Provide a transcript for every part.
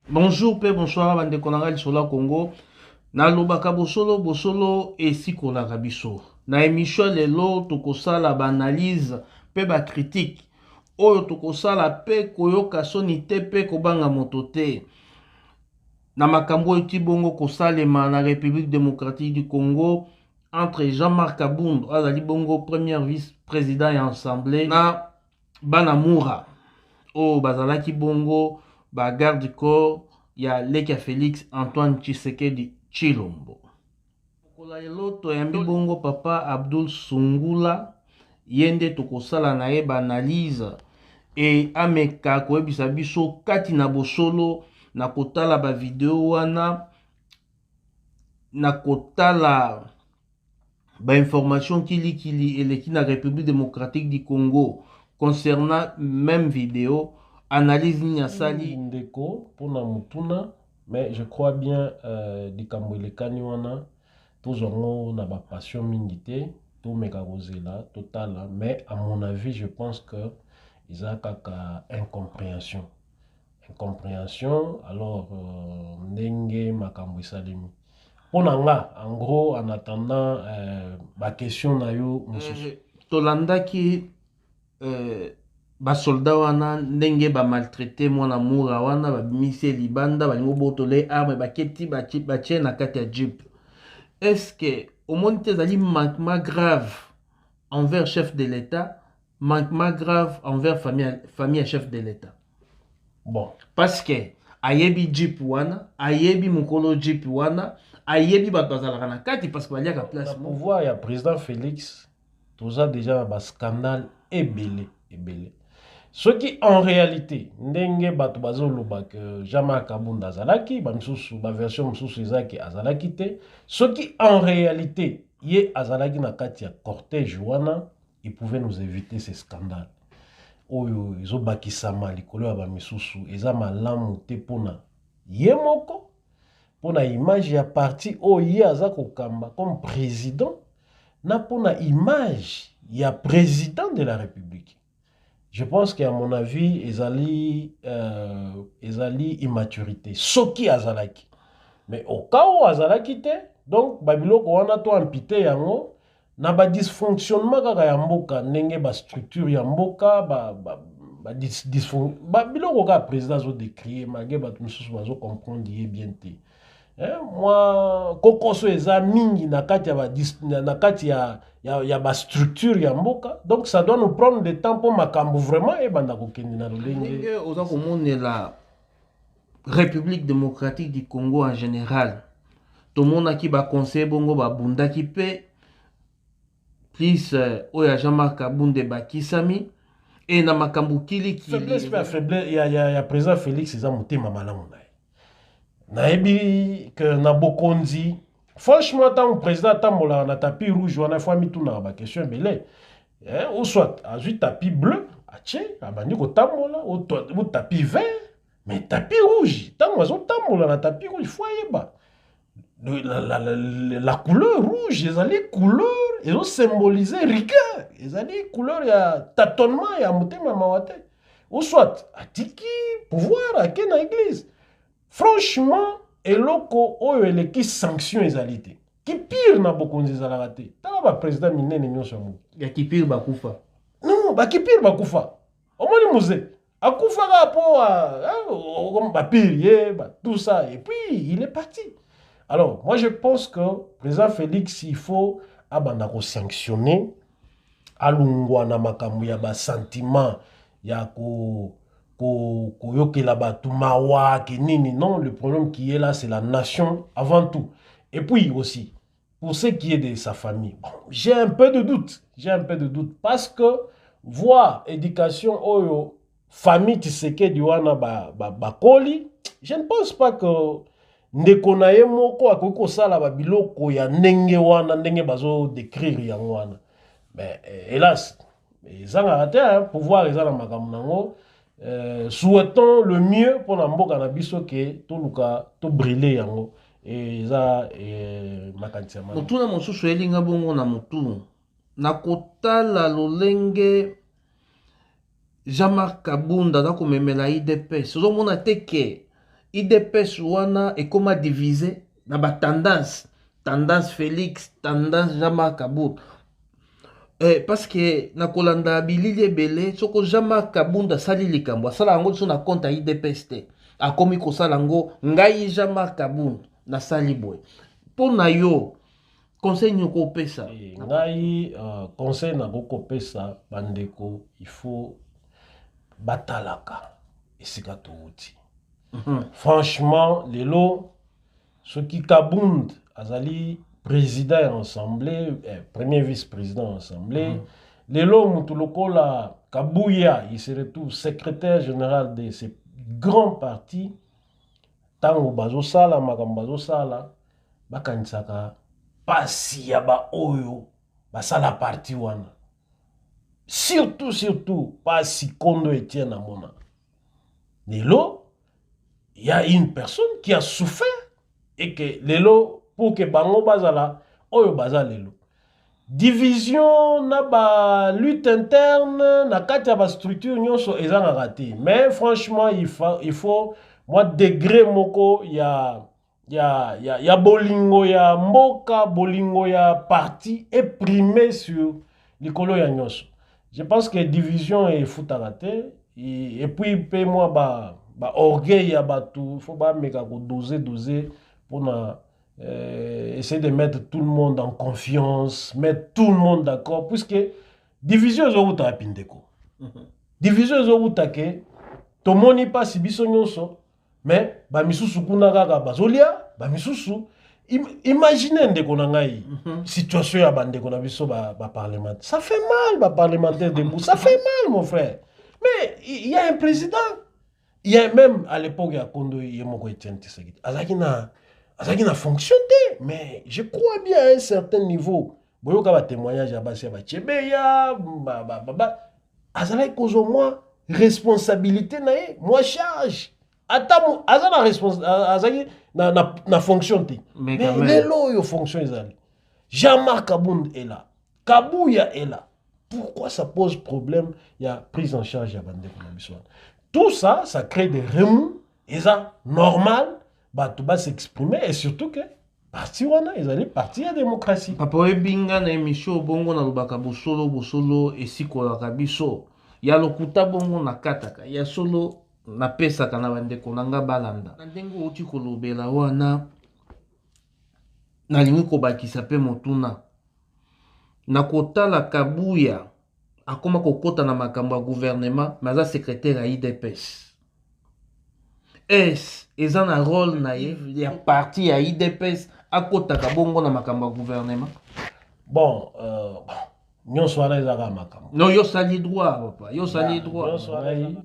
Bonjour mpe bonsoir bandeko na ngai lisolo ya Congo. Nalobaka bosolo, bosolo esikolaka biso. Na émission ya lelo tokosala baanalyse mpe bacritique oyo tokosala mpe koyoka soni te mpe kobanga moto te na makambo oyo ti bongo kosalema na République démocratique du Congo entre Jean-Marc Kabund azali bongo premier vice-président ya assemblée na bana Mura oyo bazalaki bongo ba garde corps ya leki ya Félix Antoine Tshisekedi Tshilombo. Mokolo ya lelo toyambi bongo papa Abdul Sungula, ye nde tokosala na ye baanalyse e ameka koyebisa biso kati na bosolo na kotala bavideo wana, na kotala bainformation kilikili eleki na République démocratique du Congo concernant même vidéo, analyse nini asali. Ndeko, mpona motuna, mais je crois bien likambo elekani wana, tozwa yango na bapassion mingi te, tomeka kozela totala. Mais à mon avis, je pense que eza kaka incompréhension, incompréhension. Alors ndenge makambo esalemi, mpo na nga, en gros, en attendant baquestion na yo mosusu. Tolandaki basoldat wana ndenge bamaltraite mwana Mura wana, babimisi ye libanda, balingi obotola ye arme, baketi batie na kati ya jeep. Est ce que omoni te ezali manquement grave envers chef de l'État, manquement grave envers famille ya chef de l'État? Bon. Parce que ayebi jeep wana, ayebi mokolo jeep wana, ayebi bato bazalaka na kati parce que baliaka place. Na pouvoir ya président Félix, toza déjà na bascandale ebele ebele. Soki en réalité ndenge bato bazoloba ke Jean-Marc Kabund azalaki, bamisusu baversion mosusu ezaki azalaki te, soki en réalité ye azalaki na kati ya cortège wana, il pouvait nous éviter ces scandales oyo ezobakisama likolo ya bamisusu. Eza malamu te mpona ye moko, mpona image ya parti oyo ye aza kokamba comme président, na mpona image ya président de la République. Je pense que, à mon avis, ezali immaturité soki azalaki. Mais au cas où azalaki te, donc babiloko wana to impute yango na badysfonctionnement kaka ya mboka, ndenge bastructure ya mboka biloko kaka président azodécrie, malgré bato mosusu bazocomprendre ye bien te. Mwa kokoso eza mingi na kati ya bastructure ya mboka. Donc ça doit nous prendre de temps mpo makambo vraiment ebanda kokende na lolenge. Ndenge oza komonela République démocratique du Congo en général, tomonaki baconseiller bongo babundaki mpe plus oyo ya Jean-Marc Kabund ebakisami e na makambo kilikili. Faiblesse mpe ya faiblesse ya président Félix eza motema malamu na ye. Nayebi ke na bokonzi, franchement, ntango président atambolaka na tapis rouge wana, fo amitunaka baquestion ebele. Ou soit azwi tapis bleu atie, abandi kotambola, ou tapis vert. Mais tapis rouge, ntango azotambola na tapis rouge, fo ayeba la couleur rouge ezali couleur ezosymbolize rigueur, ezali couleur ya tâtonnement, ya motema mawa te. Ou soit atiki pouvoir, ake na église. Franchement, eloko oyo eleki sanction ezali te. Kipire na bokonzi ezalaka te. Tala baprésident minene nyonso ya mokili. Ya kipire bakufa. Non, bakipire bakufa. Omoni Mzee akufaka mpo bapire ye tout ça, et puis il est parti. Alors moi, je pense que président Félix, il faut abanda kosanctionner, alungwa na makambo ya basentiment ya koyokela bato mawa ke nini. Non, le problème qui est là, c'est la nation avant tout. Et puis aussi, pour ce qui est de sa famille, bon, j'ai un peu de doute, j'ai un peu de doute, parce que voir éducation oyo famille Tshisekedi wana bakoli, je ne pense pas que ndeko na ye moko akoki kosala babiloko ya ndenge wana, ndenge bazodécrire yango wana. Mais hélas, ezangaka te, hein, pouvoir eza na makambo nango. Souhaitons le mieux mpona mboka na biso, ke toluka tobrûler yango. Eza makanisi ya malamu. Motuna mosusu elinga bongo na motu na kotala lolenge Jean-Marc Kabund aza komemela UDPS, ozomona te ke UDPS wana ekoma divise na ba tendance, tendance Félix, tendance Jean-Marc Kabund. Parce que na kolanda bilili ebele, soko Jean-Marc Kabund asali likambo, asala yango so na compte ya UDPS te, akomi kosala yango ngai Jean-Marc Kabund nasali boye. Mpo na yo, conseil nini okopesa? Ngai conseil nakoki kopesa bandeko, il faut batalaka esika towuti. Franchement, lelo soki Kabund azali président ya assemblée, premier vice-président ya assemblée, lelo mutu lokola Kabuya, il se retrouve secrétaire général de ce grand parti. Ntango bazosala makambo bazosala, bakanisaka pasi ya baoyo basala parti wana, surtout surtout pasi Kondo Etienne amona. Lelo il y a une personne qui a souffert et que lelo pour que bango bazala oyo baza lelo, division na ba lutte interne na kati ya bastructure nyonso ezangaka te. Mais franchement, il faut mwa degré moko ya bolingo ya mboka, bolingo ya parti eprime sur likolo ya nyonso. Je pense que division efutaka te. Et puis mpe mwa ba orgueil ya bato, faut bameka kodose dose mpona essayer de mettre tout le monde en confiance, mettre tout le monde d'accord, puisque division ezowuta wapi, ndeko? Division ezowuta ke tomoni mpasi biso nyonso, mais bamisusu kuna kaka bazolia bamisusu. Imagine, ndeko na ngai, situation ya bandeko na biso baparlementaire, ça fait mal. Baparlementaire debout, ça fait mal, mon frère. Mais il y a un président, il y a même à l'époque ya Kondo ye moko Etienne Tshisekedi, azalaki na fonction te, mais je crois bien, à un certain niveau, boyoka batémoignage ya basi ya bachebeya, azalaki kozwa mwa responsabilité na ye, mwa charge, ata aza na azalaki na fonction te. Mais Mais quand même. Lelo oyo fonction ezali, Jean-Marc Kabund est là, Kabuya est là, pourquoi ça pose problème ya prise en charge ya bandeko na biso wana? Tout ça, ça crée des remous. Eza normal bato bas'exprimer, et surtout que parti wana ezali parti ya démocratie. Papa, oyebi nga na émission bongo nalobaka bosolo, bosolo esikolaka biso. Ya lokuta bongo nakataka, ya solo napesaka na bandeko na nga balanda. Na ndenge outi kolobela wana, nalingi kobakisa mpe motuna. Na kotala Kabuya akóma kokɔta na makambo ya gouvernement, mais aza secrétaire ya UDPS, es eza na rôle na ye ya parti ya UDPS akɔtaka bongo na makambo ya gouvernement? Bon, nyonso wana ezaka makambo. Non, yo osali droit, papa, yo osali droit. Nyonso wana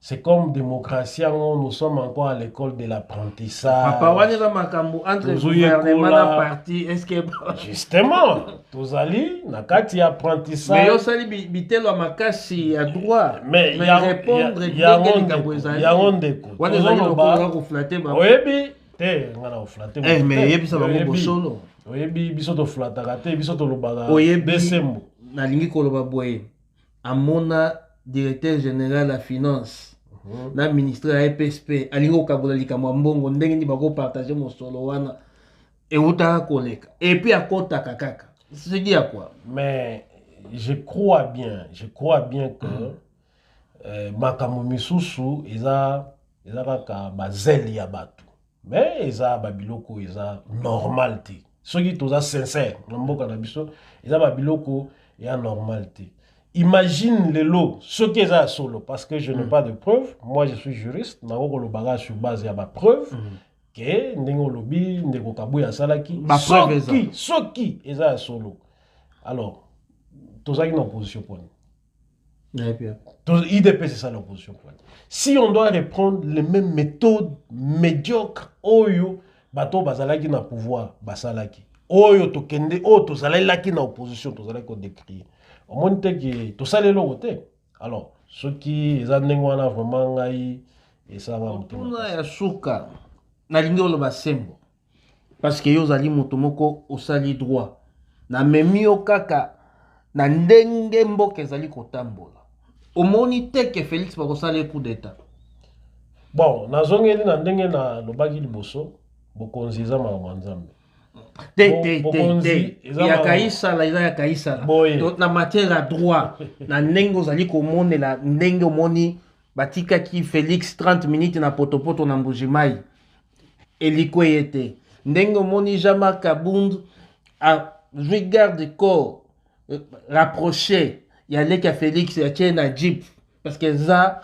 c'est comme démocratie yango, nous sommes encore à l'école de l'apprentissage. Papa, wana eza makambo entre Tozoyekola. gouvernement na parti, est ce que Justement, tozali na kati ya Mais apprentissage. yo osali bitelo ya makasi ya droit. Mais mais répondre yango ndenge likambo ndeko, ezali yango ndeko, wana ezali tozoloba. lokola koflatter bango. Oyebi te, nga na koflatter Eh, moto mais te. yebisa bango bosolo. Oyebi, biso toflataka te, biso tolobaka Oyebi, desembo. nalingi koloba boye, amona directeur général ya finance na ministre ya EPSP alingi kokabola likambo ya mbongo, ndenge nini bakopartage mosolo wana eutaka koleka, et puis akɔtaka kaka sedi ya kwa. Mais je crois bien que makambo misusu eza kaka bazele ya bato, mais eza babiloko eza normal te. Soki toza sincère na mboka na biso, eza babiloko ya normal te. Imagine lelo soki eza ya solo, parce que je n'ai pas de preuve, moi je suis juriste, nako kolobaka sur base ya bapreuve ke ndenge olobi, ndeko Kabuya asalaki. Bapreuve eza. Soki eza ya solo, alors tozalaki na opposition poni UDPS, c'est ça l'opposition. Si on doit reprendre les mêmes méthodes médiocres oyo bato bazalaki na pouvoir basalaki, oyo tokende, oyo tozalelaki na opposition, tozalaki kodécrier, omoni te ke tosali eloko te. Alors soki eza ndenge wana, vraiment ngai esalanga motema Motuna pasi. ya suka, nalingi oloba sembo, parce que yo ozali moto moko osali droit. Namemi yo kaka na ndenge mboka ezali kotambola, omoni te ke Félix bakosala ye coup d'état? Bon, nazongeli na ndenge nalobaki liboso, bokonzi eza makambo ya Nzambe. Te, te, te, te, ya Kaisala eza ya Kaisala. Na matière ya droit, na ndenge ozali komonela, ndenge omoni batikaki Félix 30 minutes na potopoto na Mbujimai, eliko ye te. Ndenge omoni Jean-Marc Kabund azwi garde corps rapproché ya leki ya Félix, ya tie na jeep, parce que eza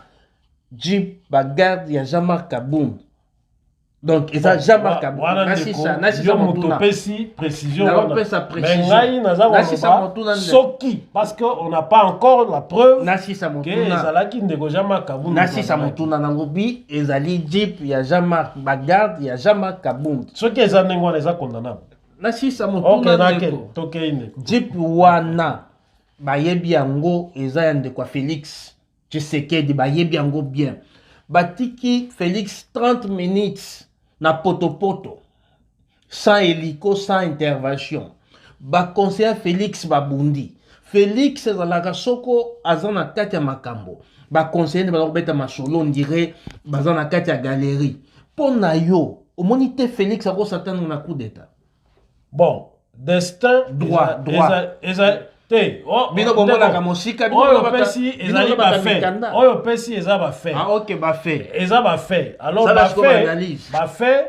jeep bagarde ya Jean-Marc Kabund. Donc eza Jean-Marc Kabund. Nasisa, nasisa. Moto opesi précision. Naopesa précision. Ngai naza koloba soki, parce que on n'a pas encore la preuve. Nasisa motuna. Ezalaki ndeko Jean-Marc Kabund. Nasisa motuna nango bi ezali jeep ya Jean-Marc, bagarde ya Jean-Marc Kabund. Soki eza ndenge wana, eza condamnable. Nasisa motuna, ndeko. Tokei, ndeko. Jeep wana, bayebi yango, eza ya ndeko ya Félix Tshisekedi, bayebi yango bien. Batiki Félix 30 minutes na potopoto, sans hélico, sans intervention. Baconseiller Félix babundi. Félix ezalaka soko aza na kati ya makambo, baconseiller nde baza kobeta masolo, ndire baza na kati ya galerie. Mpo na yo, omoni te Félix akosatana na coup d'état? Bon, destin. Droit, droit. Eza te. Bino bomonaka mosika. Oyo opesi ezali bafaits, oyo opesi eza bafaits. Ah, ok, bafaits. Eza bafaits. Alors bafaits, bafaits,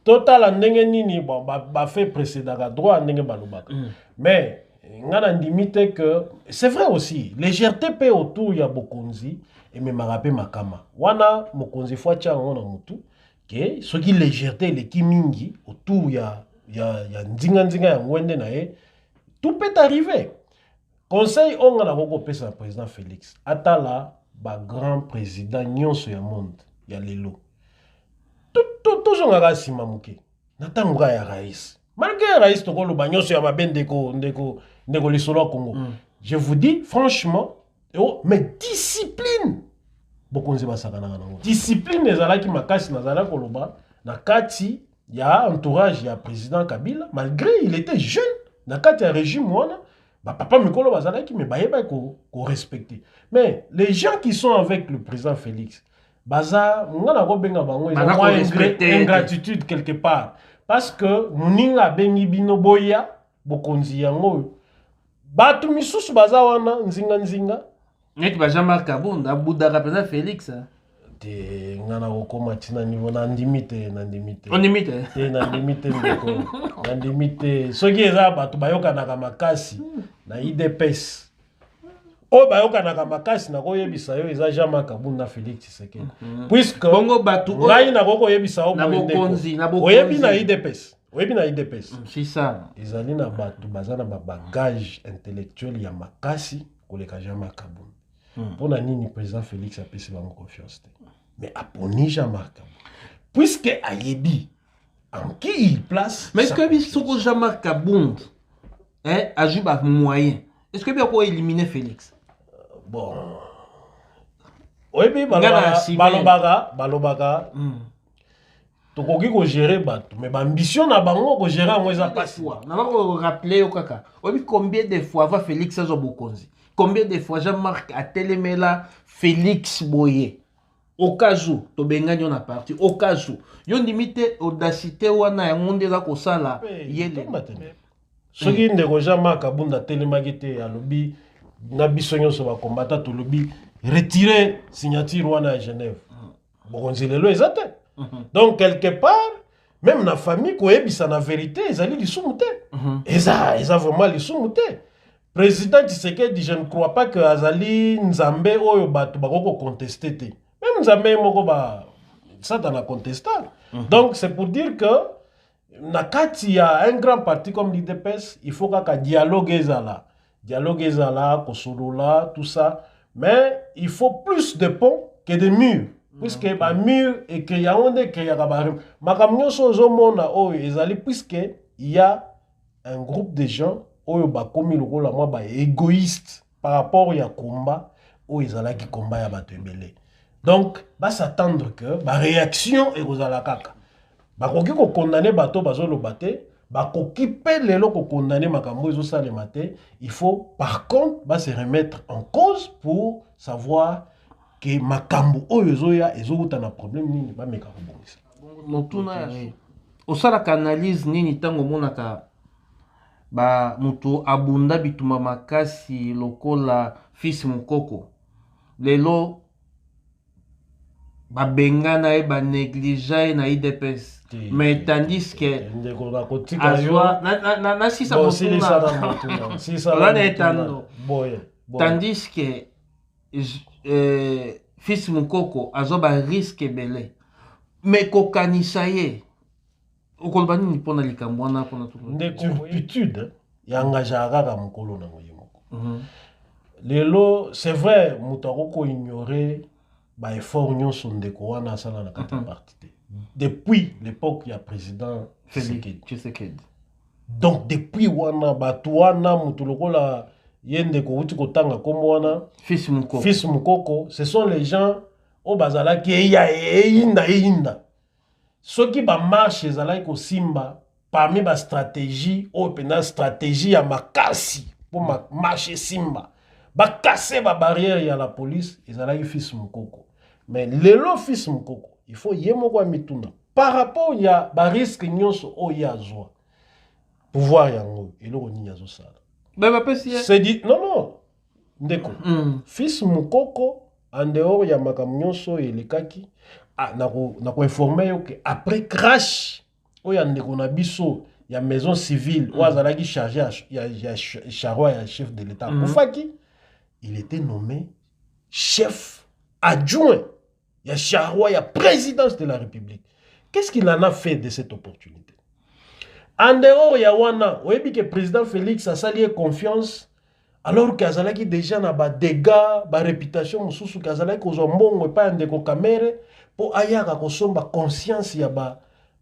totala ndenge nini. Bon, bafaits précédaka droit, ndenge balobaka. Mais nga na ndimi te que c'est vrai aussi, légèreté mpe autour ya bokonzi ememaka mpe makama wana. Mokonzi faut atia yango na motu ke soki légèreté eleki mingi autour ya ndinga-ndinga ya ngwende na ye, tout peut arriver. Conseil oyo nga nakoki kopesa na président Félix, atala bagrand président nyonso ya monde ya lelo. Tozongaka nsima moke na ntango kaka ya rais. Malgré rais, tokoloba nyonso ya mabe, ndeko, ndeko, ndeko, lisolo ya Congo, je vous dis franchement, oh, mais discipline, bokonzi basakanaka nango. Discipline ezalaki makasi. Nazalaki koloba na kati ya entourage ya président Kabila, malgré il était jeune na kati ya régime wana, bapapa mikolo bazalaki, mais bayebaki korespecte. Mais les gens qui sont avec le président Félix, baza, nga nakobenga bango eza mwa ingratitude quelque part, parce que moninga abengi bino boya bokonzi yango oyo, bato misusu baza wana nzinga-nzinga. Neti ba Jean-Marc Kabund abudaka mpenza Félix. Te, nga na kokóma ntina niveau, nandimi te, nandimi te. Ondimi te? Te, nandimi te, ndeko, nandimi te. Soki eza bato bayokanaka makasi na UDPS, oyo bayokanaka makasi, nakoyebisa yo, eza Jean-Marc Kabund na Félix Tshisekedi, puisque bongo bato ngai nakoki koyebisa yo na bokonzi, na bokonzi. Oyebi na UDPS, oyebi na UDPS, c'est ça. Ezali na bato baza na babagage intellectuel ya makasi koleka Jean-Marc Kabund. Mpo na nini président Félix apesi bango confiance te, mais aponi Jean-Marc Kabund, puisque ayebi en qui il place? Mais est ce que biso soko Jean-Marc Kabund, hein, azwi bamoyen, est ce que bi akoéliminer Félix? Bon, oyebi, balobaka tokoki kogérer bato, mais baambition na bango, kogérer yango eza mpasi. Naza korappeler yo kaka, oyebi combien de fois avant Félix azwa bokonzi, combien de fois Jean-Marc atelemela Félix boye, au cas où tobengani yo na parti, au cas où yo ndimi te? Audacité wana, yango nde eza kosala ye. Soki ndeko Jean-Marc Abunda atelemaki te, alobi na biso nyonso bakombata, tolobi retire signature wana ya Genève, bokonzi lelo eza te. Donc quelque part, même na famille, koyebisa na vérité ezali lisumu te. Eza vraiment lisumu te. Président Tshisekedi, je ne crois pas que azali nzambe oyo bato bakoki koconteste te. Même nzambe ye moko, ba Satana contesta. Donc c'est pour dire que na kati ya un grand parti comme l'UDPS, il faut kaka dialogue ezala, dialogue ezala, kosolola, tout ça, mais il faut plus de ponts que de murs, puisque bamur eke yango nde ekeyaka ba makambo nyonso ozomona oyo ezali, puisque il y a un groupe de gens oyo bakomi lokola mwa baégoïste par rapport ya combat oyo ezalaki combat ya bato ebele. Donc bas'attendre que baréaction ekozala kaka. Bakoki kokondane bato bazoloba te, bakoki mpe lelo kokondane makambo ezosalema te. Il faut par contre base remettre en cause pour savoir. Ke makambo oyo ezoya ezowuta na problème nini, bameka kobongisa. Motuna ya osalaka analyse nini ntango omonaka ba moto abunda bitumba makasi lokola Fils Mukoko, lelo babengana ye, banéglige ye na UDPS, mais tandis que Ndeko, nakotika yo. Azwa nasisa. Bon, silisa na motuna. Motuna, silisa na Oza na motuna. etando. Boye boye. Tandis que Fils Mukoko azwa barisque ebele, mais kokanisa ye, okoloba nini mpona likambo wana, mpona Ndeko, turpitude ya kaka mokolo nango ye moko. Lelo, c'est vrai, moto akoki koignore baeffort nyonso ndeko wana asala na kati ya parti te depuis l'époque ya président Tshisekedi. Tshisekedi. Donc depuis wana, bato wana, moto lokola ye ndeko outi kotanga nkombo wana, Fils Mukoko. Fils Mukoko, ce sont les gens oyo bazalaki eya eyinda eyinda. Soki bamarche ezalaki kosimba, parmi bastratégie oyo mpenza stratégie ya makasi mpo marche esimba, bakase babarrière ya la police, ezalaki Fils Mukoko. Mais lelo Fils Mukoko, il faut ye moko amituna par rapport ya barisque nyonso oyo ye azwa. Pouvoir yango, eloko nini azosala? Be bapesi ye. C'est dit, non, non, ndeko. Fils Mukoko, en dehors ya makambo nyonso oyo elekaki, ah, nakoinforme yo ke après crash oyo ya ndeko na biso ya maison civile oyo azalaki chargé ya charroi ya chef de l'État akufaki, il était nommé chef adjoint ya charroi ya présidence de la République. Qu'est-ce qu'il en a fait de cette opportunité? En dehors ya wana, oyebi ke président Félix asali ye confiance alors ke azalaki déjà na badégâts, baréputation mosusu, ke azalaki kozwa mbongo epai ya ndeko Kamerhe mpo ayaka kosomba conscience ya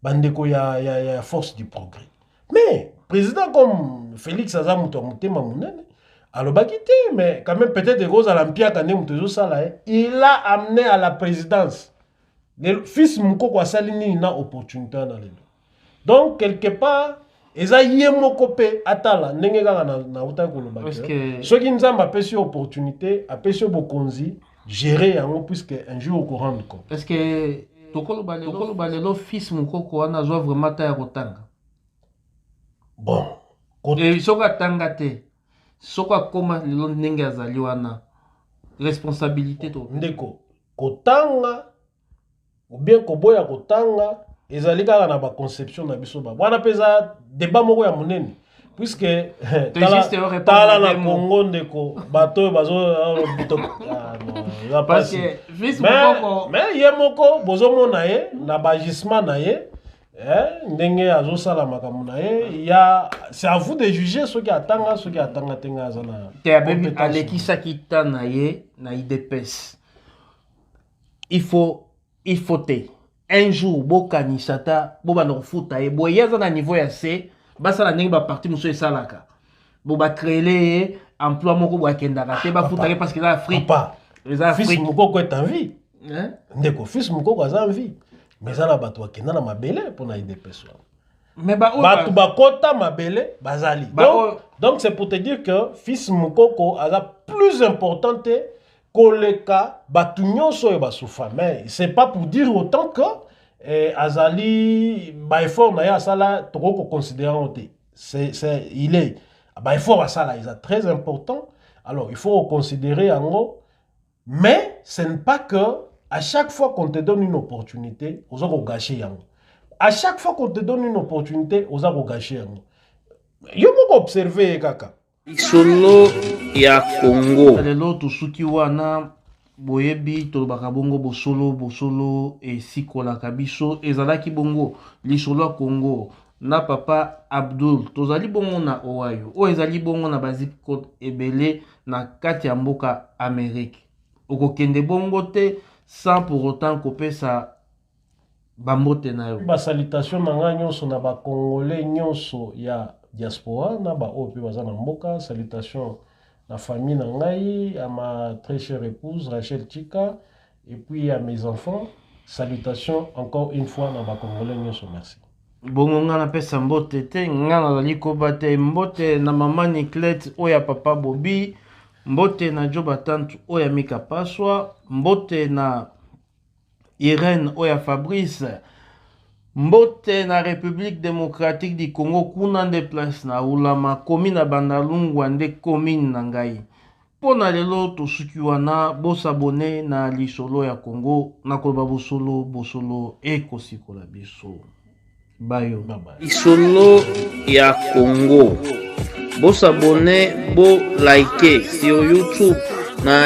bandeko ya Force du Progrès. Mais président, comme Félix aza moto ya motema monene, alobaki te, mais quand même peut-être ekozala mpiaka nde moto ezosala ye, il a amené à la présidence. Le Fils Mukoko asali nini na opportunité wana lelo? Donc quelque part eza ye moko mpe atala ndenge kaka nautaki koloba Parce ke soki Nzambe apesi yo opportunité, apesi yo bokonzi, gérer yango, puisque un jour okorendre compte. Parce que tokoloba lelo Fils Mukoko wana azwa vraiment ta ya kotanga? Bon. Soki atanga te, soki akóma lelo ndenge azali wana, responsabilité to? Ndeko, kotanga ou bien koboya kotanga ezali kaka na baconception na biso. Ba wana mpe eza débat moko ya monene, puisque juste yo répondre tala na na deux mots. Congo, ndeko, bato oyo bazo ah, non, eza Parce pasi. que Fils Mais, Mukoko mais ye moko bozomona ye na baagissement na ye, ndenge azosala makambo na ye ya, c'est à vous de juger soki atanga, soki atanga te. Ngai aza na te abebi compétence. Alekisaki ta na ye na UDPS. Il faut te un jour bokanisa ta bobanda kofuta ye boye. Ye aza na niveau ya se, basala ndenge baparti mosusu esalaka bo bacréele ye emploi moko boye, akendaka te, bafutaka ye parce que eza Afrique. Papa, Eza Fils Afrique. Mukoko est en vie. Hein? Ndeko, Fils Mukoko aza en vie, mais eza na bato bakenda na mabele mpo na UDPS wana. Mais baoyo Bato bakota mabele bazali. Donc c'est pour te dire que Fils Mukoko aza plus important te koleka bato nyonso oyo basufa, mais c'est pas pour dire autant que azali baeffort na ye asala, tokoki koconsidérer yango te. Il est baeffort asala eza très important, alors il faut considérer yango, mais ce n'est pas que à chaque fois qu'on te donne une opportunité oza kogâcher yango. À chaque fois qu'on te donne une opportunité, oza kogâcher yango. Yo moko observe ye kaka. Lisolo ya Congo lelo, tosuki wana. Boyebi, tolobaka bongo bosolo, bosolo esikolaka biso. Ezalaki bongo Lisolo ya Congo na papa Abdul. Tozali bongo na Ohio, oyo ezali bongo na bazip code ebele na kati ya mboka Amérique. Okokende bongo te sans pour autant kopesa bambote na yo. Basalutation na ngai nyonso na bacongolais nyonso ya diaspora na baoyo mpe baza na mboka. Salutation na famille na ngai, à ma très chère épouse Rachel Chika et puis à mes enfants. Salutations encore une fois na bacongolais nyonso. Merci. Bongo nga napesa mbote te, nga nazali koba te. Mbote na mama Niclete oyo ya papa Bobi. Mbote na Joe Batantu oyo ya Mika Paswa, mbote na Irène oyo ya Fabrice, mbote na République démocratique du Congo, kuna nde place na ulama, commune na Bandalungwa nde commune na ngai. Mpo na lelo tosuki wana, bosabone na Lisolo ya Congo, nakoloba bosolo, bosolo ekosikola biso. Bayo. Bye bye. Lisolo ya Congo. Bosabone, bo like sur YouTube na.